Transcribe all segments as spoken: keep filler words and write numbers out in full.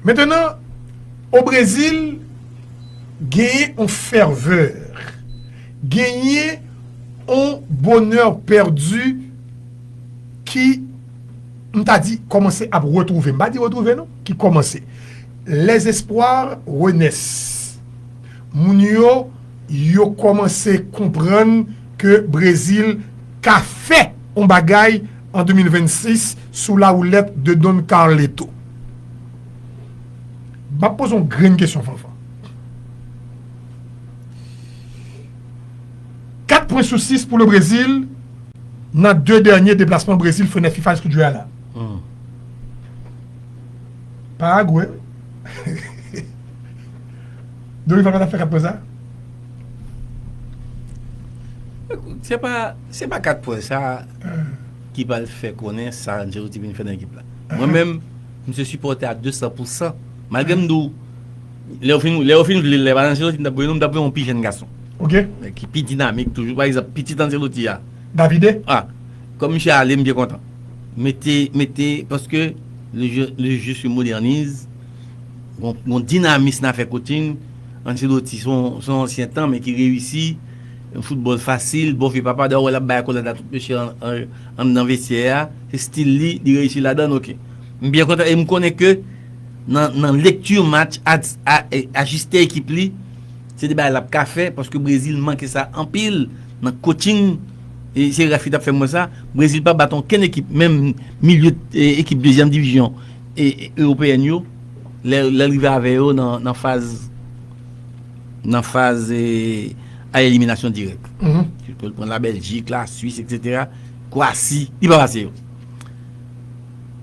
Mentenan, o Brezil, genyen yon fèvè, genyen yon bonè pèdi ki, m ta di, kòmanse ap retwouve. M pa di retwouve, non, ki kòmanse. Les espoirs renaissent. Moun yo, yo kòmanse konprann ke Brezil ka fè yon bagay an de mil vennsis sou la roulette de Don Carleto. M ap poze yon grenn kesyon, Fanfan. Kat pwen sou sis pou le Brezil nan de dènye deplasman Brezil fenèt fifa sou jwe a la. Paragwe. Dorival pa t ap fè kat pwen sa? Se pa, se pa kat pwen sa ki pral fè konnen sa Ancelotti vin fè nan ekip la. Mwen menm, m se sipòtè a de san pou san. Malgre m di w, lè yo fin, lè yo fin vle l, lè pa Ancelotti, m t ap voye nou, m t ap voye yon pi jèn gason. Ok. Ki pi dinamik toujou. Pa egzanp, pitit Ancelotti a. Davide? Ah, kòm misye ale, m byen kontan. Mete, mete, paske le jeu, le jeu se modernise. Gon, gon dinamis nan afè coaching. Ancelotti se yon, se yon ansyen tan, men ki reyisi. Yon foutbòl fasil, bon vye papa. Dayè, w wè l ap bay akolad a tout mesye an, an, anndan vestyè a. Se stil li, li reyisi ladan l, ok. M byen kontan e m konnen ke nan, nan lekti match, a, a, ajiste ekip li, se de bagay l ap ka fè, paske Brezil manke sa anpil nan coaching. E se Rafi t ap fè m wè sa. Brezil pa bat okenn ekip, menm milye e, ekip dezyèm divizyon e, e, ewopeyèn yo, lè, lè l rive avè yo nan, nan faz, nan faz e, a eliminasyon dirèk. Ke l pran Labèljik, Laswis, etsetera, Kwasi, li pa pase yo.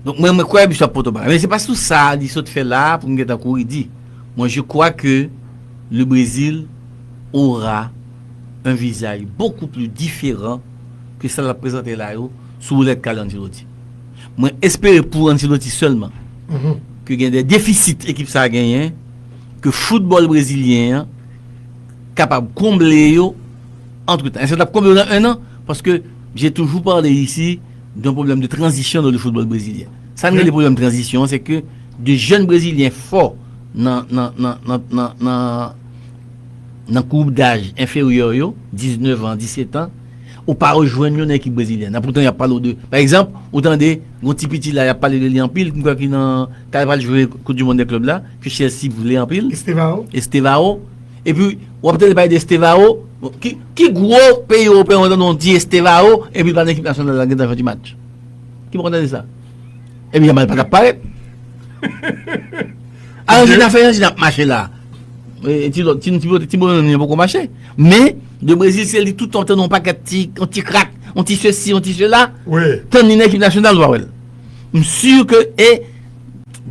Donk, mwen, mwen kwè Bishop ap pote yon bagay. Men se pa sou sa li sot fè la pou m gentan kouri di. Mwen, je crois que le Brésil aura un visage beaucoup plus différent que sa l ap prezante la yo sou woulèt Carlo Ancelotti. Mwen espere pou Ancelotti sèlman ke gen de defisit ekip sa a genyen, ke foutbòl brezilyen an kapab konble yo antretan. Èske l ap konble yo nan en an? Paske j'ai toujours parlé ici d'un problème de transition dans le football brésilien. Sa n rele pwoblèm tranzisyon an, se ke de jèn brezilyen fò nan, nan, nan, nan, nan, nan, nan gwoup daj enferyè yo, diznèf an, disèt an, ou pa wè jwenn yo nan ekip brezilyèn nan. Poutan, y ap pale w de, pa egzanp, ou tande, gon ti piti la, y ap pale de li anpil, m kwè ki nan, k al pral jwe Coupe du Monde des Clubs la, ke Chelsea vle anpil. Estevao. Estevao. Epi, w ap tande pale de Estevao. Bon, ki, ki gwo peyi ewopeyen w tande yon ti Estevao, epi l pa nan ekip nasyonal la, gentan fè ti match? Ki bon tande sa? Epi Yamal pa t ap parèt. Ajantina fè Ajantina ap mache la. E, ti lòt, ti, ti, ti bononm li poko mache. Men, de Brezil, se li toutan w tande yon pakèt ti, yon ti krak, yon ti sesi, yon ti sela. Tann li nan ekip nasyonal, ou pa wè l. M si ke, e,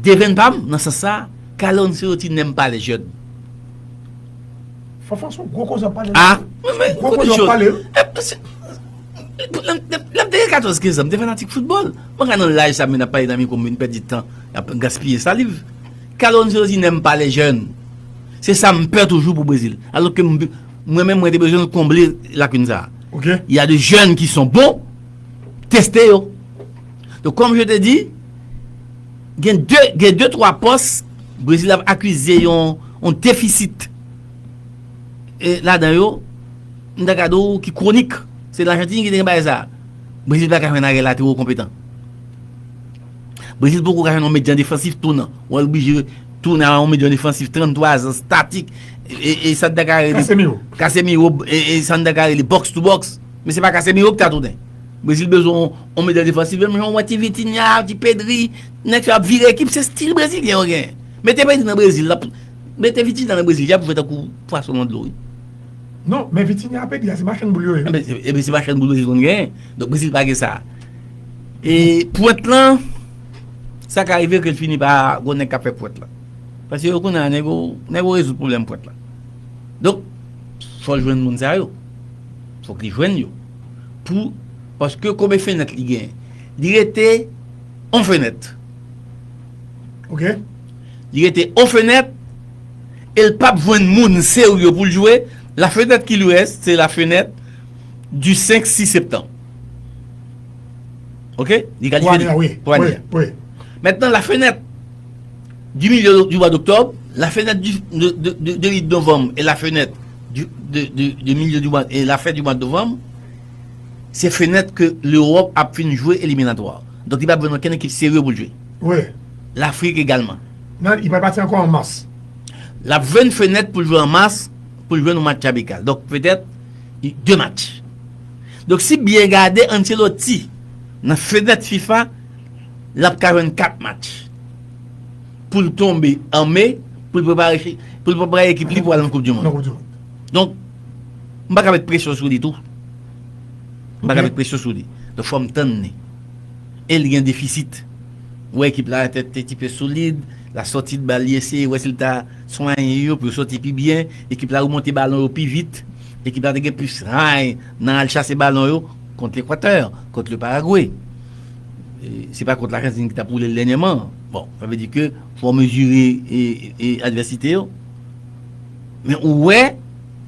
Deven pa m, nan sans sa, Carlo Ancelotti n'aime pas les jeunes. Fanfan se yon gwo koze w ap pale. Ah, men, men, gwo koze w ap pale. Lè m te gen katòz kenz an, m te fanatik foutbòl. Mwen ka nan laj sa, men n ap pale nan mikwo, m vin pèdi tan, n ap gaspiye saliv. Carlo Ancelotti n'aime pas les jeunes. Se sa m pè toujou pou Brezil. Alò ke mwen menm, mwen te bezwen konble lakin sa. Il y a des jeunes qui sont bons, teste yo. Donk, kòm je te di, gen de, gen de twa pòs Brezil ap akize yon, yon defisit e, ladan yo, m ta ka di w ki kwonik. Se Lajantin ki te gen bagay sa. Brezil pa ka jwenn arye latewo konpetan. Brezil poko ka jwenn yon medyan defansif tounan. W al oblije tounen a yon medyan defansif tranntwa zan, statik. E, e sa n ta ka rele Casemiro. Casemiro, e, e sa n ta ka rele box to box. Men se pa Casemiro ki ta tounen. Brezil bezwen yon, yon medyan defansif, menm jan w wè ti Vitinha, ti Pedri, nèg sa ap vire ekip, se stil brezilyen yo gen. Mete Pedri nan Brezil, l ap, mete Vitinha nan Brezil, y ap jwe tankou pwason nan dlo, wi. Non, men Vitinha a Pedri a, se machann boul yo ye. Ebyen, se, ebyen, se machann boul Brezil konn genyen. Donk, Brezil pa gen sa. E pwent lan, sa ka rive ke l fini pa gon nèg k ap fè pwent lan. Paske yo konnen nèg yo, nèg yo rezoud pwoblèm pwent lan. Donk, fò l jwenn moun sa yo. Fòk li jwenn yo. Pou, paske konbyen fenèt li genyen? Li rete on fenèt. Ok. Li rete on fenèt e l p ap jwenn moun serye pou l jwe. La fenêtre qui lui reste, c'est la fenêtre du cinq six septembre. Ok? Li kalifye li. Pou ane a. Mentnan, la fenèt Du milieu du mois d'octobre, la fenêtre du, de, de, de, de huit novembre et la fenêtre du, de, de, de milieu du mois et la fin du mois de novembre, se fenèt ke Lewòp ap fin jwe eliminatwa. Donk, li p ap jwenn okenn ekip serye pou l jwe. Wi. Lafrik egalman. Non, li pral pati ankò an mas. L ap jwenn fenèt pou l jwe an mas, pou l jwenn yon match amikal. Donk, petèt, de match. Donk, si byen gade, Ancelotti, nan fenèt fifa, l ap ka jwenn kat match pou l tonbe an me, pou l prepare, pou l prepare ekip li pou al nan Koup di Mond. Nan Koup di Mond. Donk, m pa ka met presyon sou li tou. M pa ka met presyon sou li. Donk, fò m tann li. E li gen defisit. Ou wè ekip la te, te tipe solid, l ap sòti bal, li eseye wè si l ta swanyen yo pou yo sòti pi byen, ekip la remonte balon yo pi vit, ekip la te gen plis ray nan al chase balon yo kont Lekwatè, kont le Paragwe. E, se pa kont Lajantin ki t ap woule l dènyèman. Bon, sa vle di ke fò w mezire e, e, advèsite yo. Men ou wè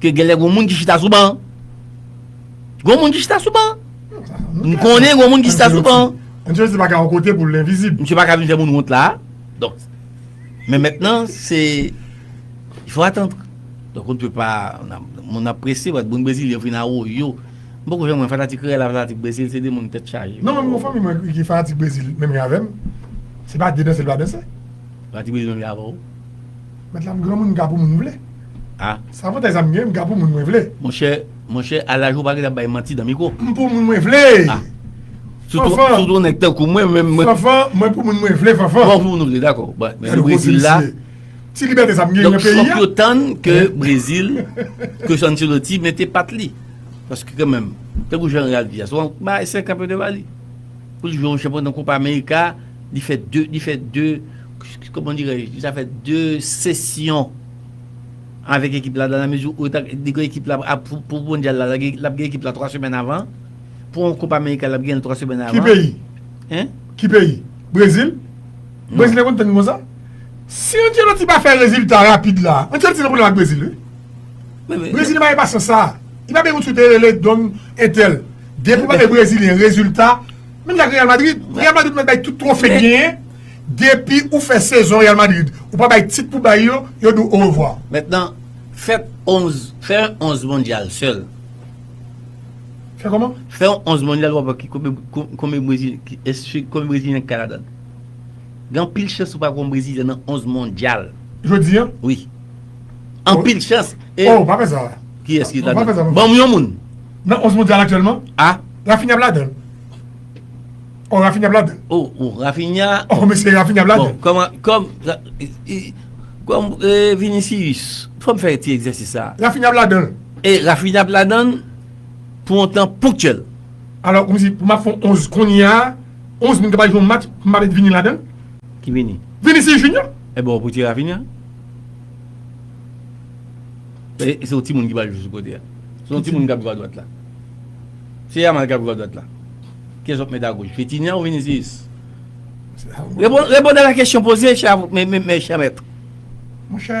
ke genlè gon moun ki chita sou ban. Gon moun ki chita sou ban. M konnen gon moun ki chita sou ban. Ancelotti pa ka yon kote pou l envizib. Misye pa ka vin fè moun wont la. Donk, men mentnan, se, il faut attendre. Donk, on ne peut pas, moun ap prese, paske moun Brezilyen yo vin awoyo. M poko janm wè fanatik Reyal ak fanatik Brezil, se de moun tèt chaje. Non, mwen, yon fanmi mwen ki fanatik Brezil, menm jan avè m, se pa de danse l pa danse. Fanatik Brezil menm jan avè w. Mèt la, m granmoun, m ka pou moun m vle. Ah. Se avantay sa m gen, m ka pou moun mwen vle. Monchè, monchè, a laj ou pa gentan bay manti nan mikwo. M pou moun mwen vle. Ah. Sou tou, sou tou nèg tankou mwen, mwen, mwen. Fanfan, mwen pou moun mwen vle, Fanfan. Bon, pou moun nou vle, dakò. Bon, men Brezil la, ti libète sa m gen nan peyi a. Donk, fòk yo tann ke Brezil, ke Ancelotti mete pat li. Paske kanmenm, tankou jan Real di a, se yon bagay senk an pe devan li. Pou l jwe yon chanpyona Copa America, li fè de, li fè de, kòman dirè-j, li sa fè de sesyon avèk ekip la, dan la mezi ou li gen ekip la, pou, pou mondyal la, l ap gen ekip la twa semèn avan. Pou yon Copa America, l ap gen l twa semèn avan. Ki peyi? Hein? Ki peyi? Brezil? Brezil te konn tann konsa? Si Ancelotti pa fè rezilta rapid la, Ancelotti nan pwoblèm ak Brezil, wi. Brezil pa gen pasyans sa. Li pa bezwen sou te rele Don entèl. Depi w pa bay Brezilyen rezilta, menm jan ak Real Madrid, Real Madrid mèt bay tout twofe l genyen. Depi ou fè sezon Real Madrid, ou pa bay tit pou bay yo, yo di w orevwa. Mentnan, fè onz, fè onz mondyal sèl. Fè kòman? Fè yon onz mondyal, w ap wè ki konbyen, kon-, konbyen Brezil, ki, èske konbyen Brezilyen ki ka ladan l? Gen anpil chans ou pa gen yon Brezilyen nan onz mondyal. Jodi a? Wi. Anpil chans. E oh, pa fè sa. Kiyès ki ladan l? Ban m yon moun. Nan onz mondyal aktyèlman? Ah. Rafinha ap ladan l. Oh, Rafinha ap ladan l. Oh, oh, Rafinha. Oh, mesye, Rafinha ap ladan l. Bon, kòman, kòm, e, e, kòm, e, Vinicius, fò m fè ti egzèsis sa. Rafinha ap ladan l. E Rafinha ap ladan l pou yon tan ponktyèl. Alò, kòmsi, pou m ap fè yon onz kounye a, onz moun k ap al jwe yon match, pou m pa met Vini ladan l? Ki Vini? Vinicius Junior. Ebyen, w ap retire Rafinha? E, se yon timoun ki pral jwe sou kote a. Se yon timoun k ap jwe adwat la. Se Yamal k ap jwe adwat la. Kiyès w ap met agoch? Vitinha ou Vinicius? Reponn, reponn a la kesyon poze, chè, men, men, men, chè mèt. Monchè,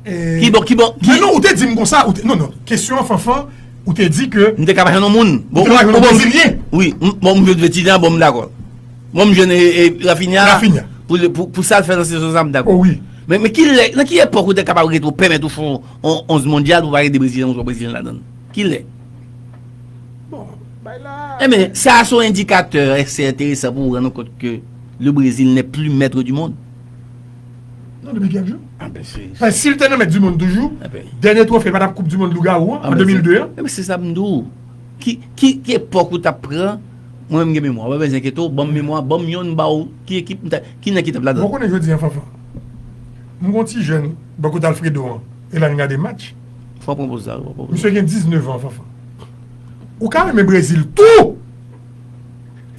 e, ki bon, ki bon, ki... Men non, ou te di m konsa, ou te, non, non, kesyon an Fanfan, ou te di ke... M te ka pa jwenn yon moun. Bon, ou te ka jwenn yon Brezilyen. Wi, m, bon, m jwenn Vitinha, bon, m dakò. Bon, m jwenn, e, e, Rafinha. Rafinha. Pou, pou, pou sa l fè nan sezon sa, m dakò. Oh, wi. Men, men ki lè, nan ki epòk ou te kapab rete, ou pèmèt ou fè yon, yon onz mondyal pou pa gen de Brezilyen, yon Brezilyen ladan l? Ki lè? Bon, bay la. Enben, sa se yon endikatè ase enteresan pou ou rann ou kont ke le Brésil n'est plus maître du monde. Non, depi kèk jou. Anben, se... Paske si l te nan mèt di mond toujou, dènye twofe pa t ap koup di mond lougawou an, an de mil de an. Enben, se sa m di w. Ki, ki, ki epòk ou t ap pran? Mwen menm m gen memwa. Ou pa bezwen enkyete w, ban m memwa, ban m yonn, m ba w ki ekip, m ta, ki nèg ki t ap ladan l. Bon, konnen jodi a, Fanfan. M gon ti jèn, bò kote Alfredo an, e l al gade match. Fò w pran poz sa, fò w pran poz sa. Misye gen diznèf an, Fanfan. Ou ka renmen Brezil tou!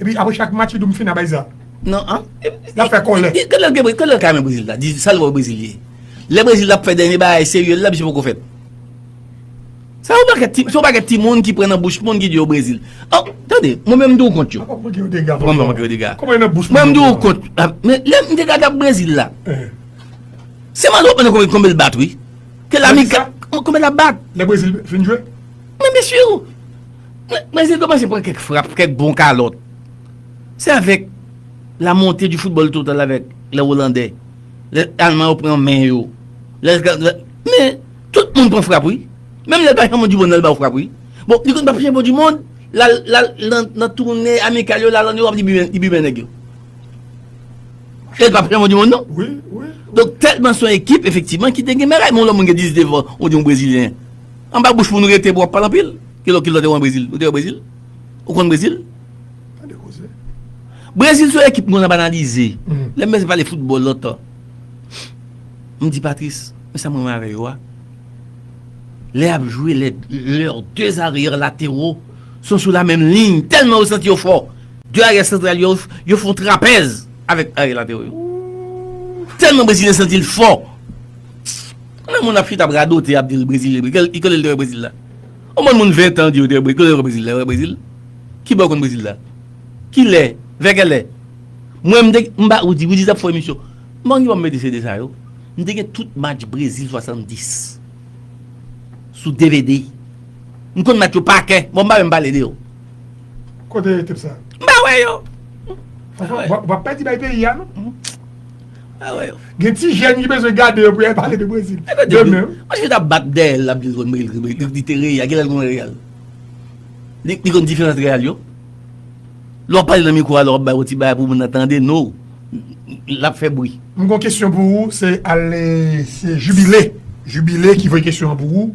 Epi apre chak match, li di w, "M fini ak bagay sa." Non, an? L ap fè kòlè. Ki, ki, ki lè l gen, ki lè l ka renmen Brezil la? Di sa l wè Brezil ye. Lè Brezil ap fè dènye bagay serye l la, misye poko fèt. Sa yon pakèt ti, se yon pakèt timoun ki pran nan bouch moun ki di yo Brezil. Oh, tande, mwen menm m di w kont yo. Papa, manke yo dega, papa. Manke yo dega. Kòman nan bouch moun? Mwen menm m di w kont. Ah, men lè m te gade ap Brezil la. Eh. Se manzè w konnen konbyen, konbyen l bat, wi. Ke lami, konbyen l ap bat? Lè Brezil fin jwe? Men, mesye, Brezil kòmanse pran kèk frap, kèk bon kalòt. Se avèk la montée du football total avec les Hollandais. Lè Alman yo pran men yo. Lè, lè, men, tout moun pran frap, wi. Menm lè l pa chanpyon di mond nan, l ba yo frap, wi. Bon, li konn p ap chanpyon di mond, l al, l al nan, nan tounen amikal yo, l al ann Ewòp, li bimen, li bimen nèg yo. Lè l p ap chanpyon di mond, non. Wi, wi. Donk, tèlman se yon ekip, efektivman, ki te gen bagay. Men yon lòt moun gen dizidevan, ou di yon Brezilyen. Anba bouch pou nou rete, pou w ap pale anpil. Kilè, kilè w te wè Brezil? Ou te wè Brezil? Ou konn Brezil? Tande koze. Brezil se yon ekip mwen ap analize. Lè m bezwen pale foutbòl lontan, m di Patrice, men sa m renmen avè yo a. Lè y ap jwe, les, leurs deux arrières latéraux sont sur la même ligne. Tèlman yo santi yo fò. De aryè santral yo, yo fè yon trapèz avèk aryè latéraux yo. Tèlman Brezilyen santi l fò. Nan moun ap chita ap radote, ap di l Brezilyen. Li kole, li kole l te wè Brezil la. Yon bann moun ven tan di yo te wè Brezil. Kole l wè Brezil la, wè Brezil. Kibò w konn Brezil la? Kilè? Vè kèlè? Mwen, m te, m ba, ou di, ou di t ap fè emisyon. M pa gen kòb mete C D sa yo. M te gen tout match Brezil swasanndis sou D V D. M konn match yo pa kè. Bon, m pa menm pale de yo. Kote tip sa? M pa wè yo. Franchman, w ap, w ap pèdi bay peyi a, non? M pa wè yo. Gen ti jèn ki bezwen gade yo pou y al pale de Brezil. Demen, wi. Mwen, si ta bat dèyè l, l ap di l konn Brezil, li te Real, genlè l konn Real. Li, li konn diferans Real yo. Lè w ap pale nan mikwo a, lè w ap bay yon ti bagay pou moun nan tande, no. L ap fè bri. M gon kesyon pou ou, se ale, se Jibile. Jibile ki voye kesyon an pou ou.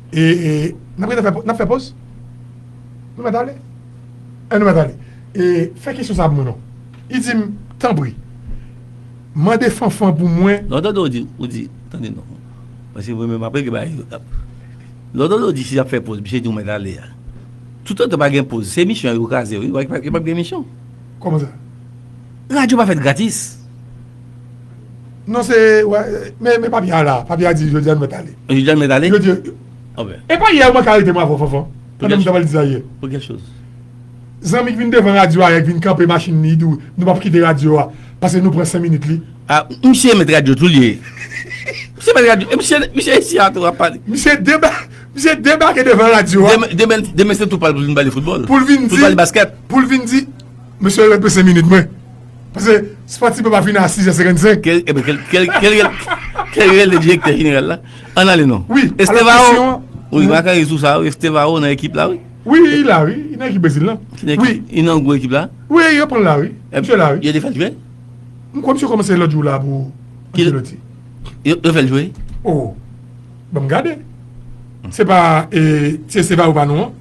E, e, n ap rete fè, n ap fè poz? Nou mèt ale? E nou mèt ale. E fè kesyon sa pou mwen non. Li di m, tanpri, mande Fanfan pou mwen. Lè w tande w di, ou di, tande non. Paske mwen menm apre gen bagay yo. Lè w tande w di si y ap fè poz, misye di w mèt ale a. Toutotan pa gen poz, se emisyon yo kraze, wi. Yo p ap gen emisyon. Kòman sa? Radyo pa fèt gratis. Non, se, wè, men, men papye a la. Papye a di jodi a nou mèt ale. Jodi a nou mèt ale? Yo di, e pa yè ou manke arete m avè w, Fanfan. Pandan m t ap pral di sa yè. Pou kèl choz? Zanmi k vin devan radyo a, k vin kanpe machin li, di w, nou p ap kite radyo a, paske nou pran senk minit li. A, misye mèt radyo tou l ye. Misye mèt radyo, e misye, misye isi a tou ap pale. Misye deba-, misye debake devan radyo a. Demen, demen, demen se tou pale pou l vin pale foutbòl. Pou l vin di, pou l pale baskèt. Pou l vin di, mesye, ret pou senk minit mwen. Paske Sport Tipe pa fini a sizè senkannsenk. Kèl, ebyen, kèl, kèl, kèl, kèl rele direktè jeneral la? Ann ale non. Wi, Estevao. Wi, m ka rive sou sa, wi, Estevao nan ekip la, wi. Wi, li la, wi. Li nan ekip Brezil la. Wi. Li nan gwo ekip la. Wi, yo pran l la, wi. Misye la, wi. Yo te fè l jwe? M kwè misye kòmanse lòt jou la pou Ancelotti. Yo, yo fè l jwe? Oh. Ban m gade. Se pa, e, se, se pa ou pa nou an.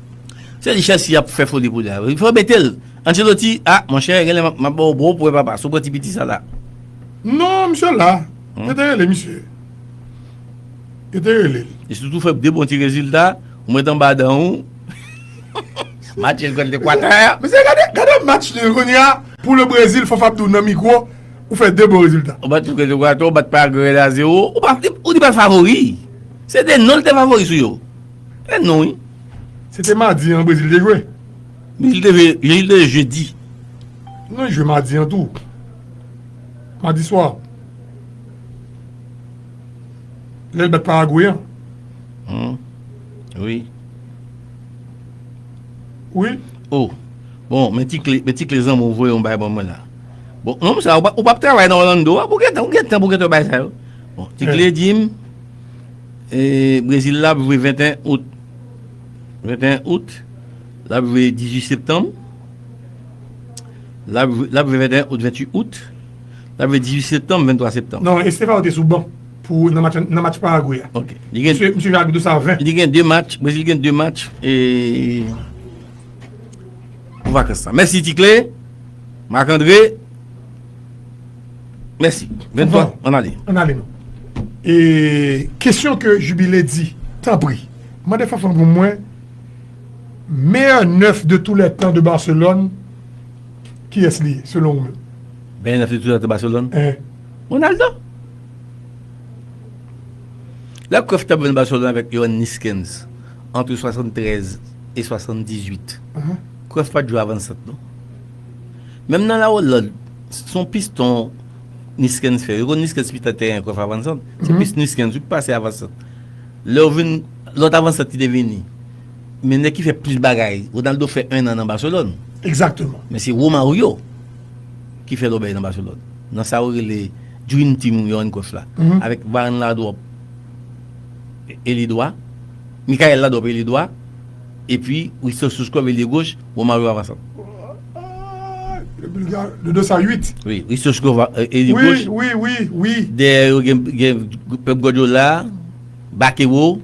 Se li Chelsea ap fè foli pou li a. Fò mete l. Ancelotti, a, monchè, genlè m ap, m ap ba w bon pwen, papa, si w pran ti piti sa la. Non, misye la. Yo te rele misye. Yo te rele l. E sitou fè de bon ti rezilta, ou mete anba dan ou. Match yo kont Ekwatè. Mesye, gade, gade match nil kounye a. Pou le Brezil, Fanfan ap di w nan mikwo, ou fè de bon rezilta. Ou bat Ekwatè, ou bat Paragwe de a zewo. Ou pa, ou di pa favori. Se de non l te favori sou yo. E non, wi. Se te madi an Brezil te jwe. Brezil te jwe, Brezil te jwe jedi. Non, li jwe madi an tou. Madi swa. Lè l bat Paragwe an. Hmm. Wi. Wi. Oh. Bon, men ti kle, men ti kle zanmi w voye yon bay ban mwen la. Bon, non, sa, ou pa, ou p ap travay nan Orlando a, pou gentan, ou gentan, pou gentan bay sa yo. Bon, ti kle di m, e, Brezil la ap jwe venteyen out. Venteyen out. L ap jwe dizuit septanm. L ap jwe, l ap jwe venteyen out, ventuit out. L ap jwe dizuit septanm, venntwa septanm. Non, Estevao te sou ban pou nan match, nan match Paragwe a. Ok. Li gen, misye, misye jwe ak Dosaven. Li gen de match, Brezil gen de match, e, pou vakans la. Mèsi, Ti Kle. Marc André. Mèsi. Venntwa, ann ale. Ann ale non. E kesyon ke Jibile di, tanpri, mande Fanfan pou mwen, meilleur neuf de tous les temps de Barcelone, kiyès li ye, selon ou menm? Meilleur neuf de tous les temps de Barcelone? Eh. Ronaldo. Lè Cruyff t ap jwenn Barcelone avèk Yohan Neeskens, entre soixante-treize et soixante-dix-huit, Cruyff pa t jwe avansant, non. Menm nan la Hollande, se yon piston Neeskens fè. Yo konn Neeskens pita tèren Cruyff avansant. Se plis Neeskens, wi, ki pase avansant. Lè w vin, lòt avansant ki te vini. Men nèg ki fè plis bagay, Ronaldo fè en an nan Barcelone. Exactement. Men se Romario ki fè lòbèy nan Barcelone. Nan sa yo rele Dream Team Yohann Cruyff la. Avèk Varane Laudrup, eli dwa, Michael Laudrup, eli dwa, epi Hristo Stoichkov, eli goch, Romario Avasan. Le Dodo sa uit. Wi, Hristo Stoichkov, eli goch. Wi, wi, wi. Dèyè yo gen, gen Pep Guardiola, Bakero,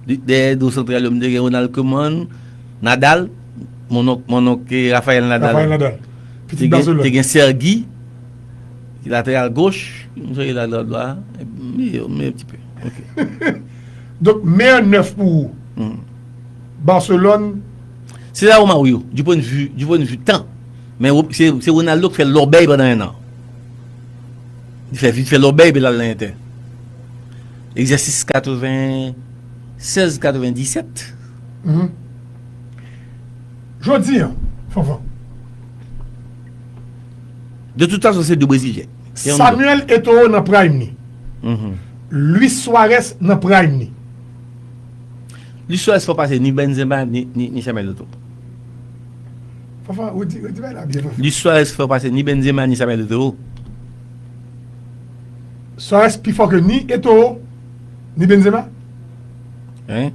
dèyè do santral yo m te gen Ronald Koeman, Nadal, mon onk, mon onk Rafael Nadal. Rafael Nadal. Pitit Barcelone. Te gen Sergi, ki lateral goch, m sonje lateral dwa, meyè, meyè ti pe. Ok. Donk, meyè nèf pou ou. Barcelone. Se la ou Mario, du point de vue, du point de vue tan. Men se, se Ronaldo ki fè lòbèy pandan en an. Li fè vit fè lòbèy epi l al nan Inter. Egzèsis katrevennsèz katrevenndisèt. Jodi a, Fanfan. De tout fason, se de Brezilyen. Samuel Eto'o nan prime ni. Luis Suarez nan prime ni. Luis Suarez fò pase ni Benzema ni, ni, ni Samuel Eto'o. Fanfan, ou di, ou di bagay la byen, Fanfan. Luis Suarez fò pase ni Benzema ni Samuel Eto'o. Suarez pi fò ke ni Eto'o, ni Benzema? Hein?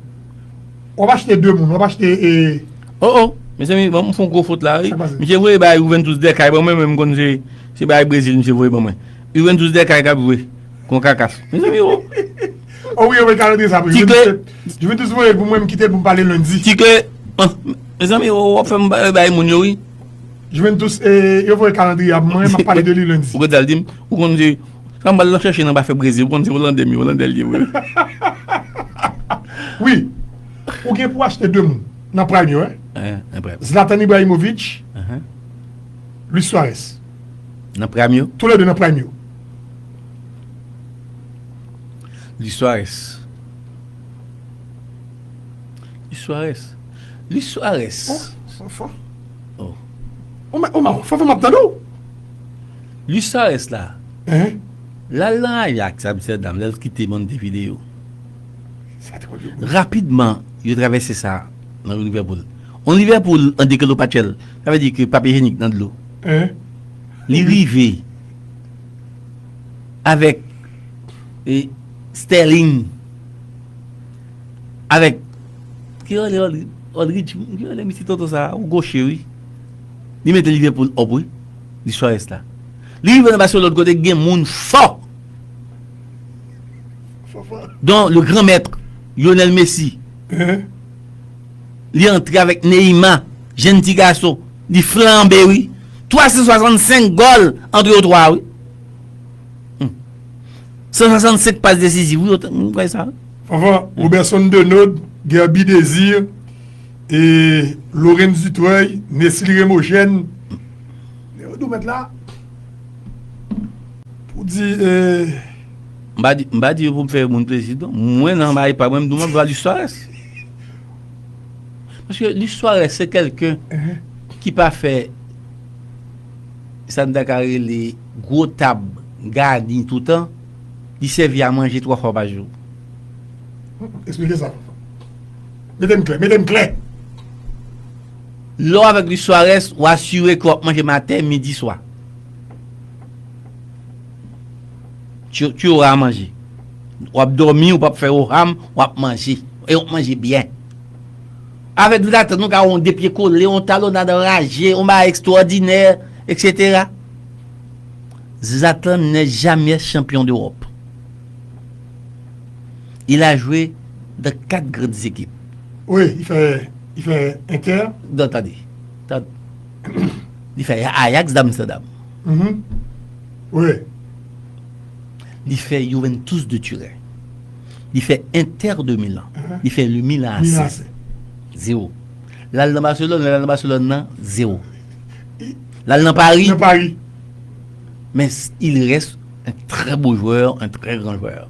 W ap achte de moun, w ap achte. E... Oh, oh, mezanmi, bon, m fè yon gwo fot la, wi. Misye voye bay Juventus Decay ban mwen, men m konn se, se bay Brezil misye voye ban mwen. Juventus Decay k ap jwe. Konkakaf. Mezanmi, oh. Oh wi, yo voye kalandriye sa pou Juventus. Juventus voye pou mwen, m kite l pou m pale lendi. Ti kle. Mezanmi, oh, w ap fè m bay, bay moun yo, wi. Juventus, e, yo voye kalandriye a pou mwen, m ap pale de li lendi. Ou konn sa l di m? Ou konn se, sa m pral nan chèche nan pa fè Brezil, ou konn se Olandè m ye, Olandè l ye vre. Wi. Ou gen pou achte de moun nan prime yo, hein? Zlatan Ibrahimovic, Luis Suarez. Nan prime yo? Toulède nan prime yo. Luis Suarez. Luis Suarez. Luis Suarez. Oh, Fanfan. Oh. Ou ma, ou ma, Fanfan, m ap tande w. Luis Suarez la. Hein? L al nan Ajax Amsterdam, lè l kite Montevideo. Sa twò dlo. Rapidman, yo travèse sa nan Liverpool. On Liverpool an de kilopatchèl, sa vle di ke papye jenik nan dlo. Hein? Li rive avèk, e, Sterling, avèk, ki rele Aldridge, ki rele misye tonton sa, yon goche, wi. Li mete Liverpool up, wi. Luis Suarez la. Li rive nan Barcelone kote gen moun fò. Dont le grand maître, Lionel Messi. Li antre avèk Neymar, jenn ti gason. Li flanbe, wi. Twa san swasannsenk gòl antre yo twa, wi. Hmm. San swasannsenk pas desiziv, wi, ou kwè sa? Fanfan, Roberson Denaud, Guerby Désir, e, Lorenz Dutreuil, Nesly Remogène. Yo dou mèt la. Pou di, e, M pa di, m pa di yo pou m fè moun plezi, non. Mwen, nan bagay pa mwen, m di w m ap ba Luis Suarez. Paske Luis Suarez se kèlken ki pa fè sa n ta ka rele gwo tab gani toutan, li sèvi a manje twa fwa pa jou. Eksplike sa. Mete m klè, mete m klè. Lè w avèk Luis Suarez, w asire ke w ap manje maten, midi, swa. Tu, tu auras à manger. W ap dòmi, ou p ap fè oham, w ap manje. E w ap manje byen. Avèk Zlatan, nou ka wè yon de pye kole, yon talonnad anraje, yon bagay ekstwòdinè, et cetera. Zlatan n'est jamais champion d'Europe. Il a joué dans quatre grandes équipes. Wi, li fè, li fè Inter. Non, tande. Tande. Li fè Ajax d'Amsterdam. Mhm. Wi. Li fè Juventus de Turin. Li fè Inter de Milan. Li fè le Milan A C. Zewo. L al nan Barcelone, l al nan Barcelone nan, zewo. L al nan Paris. Nan Paris. Men s-, il reste un très beau joueur, un très grand joueur.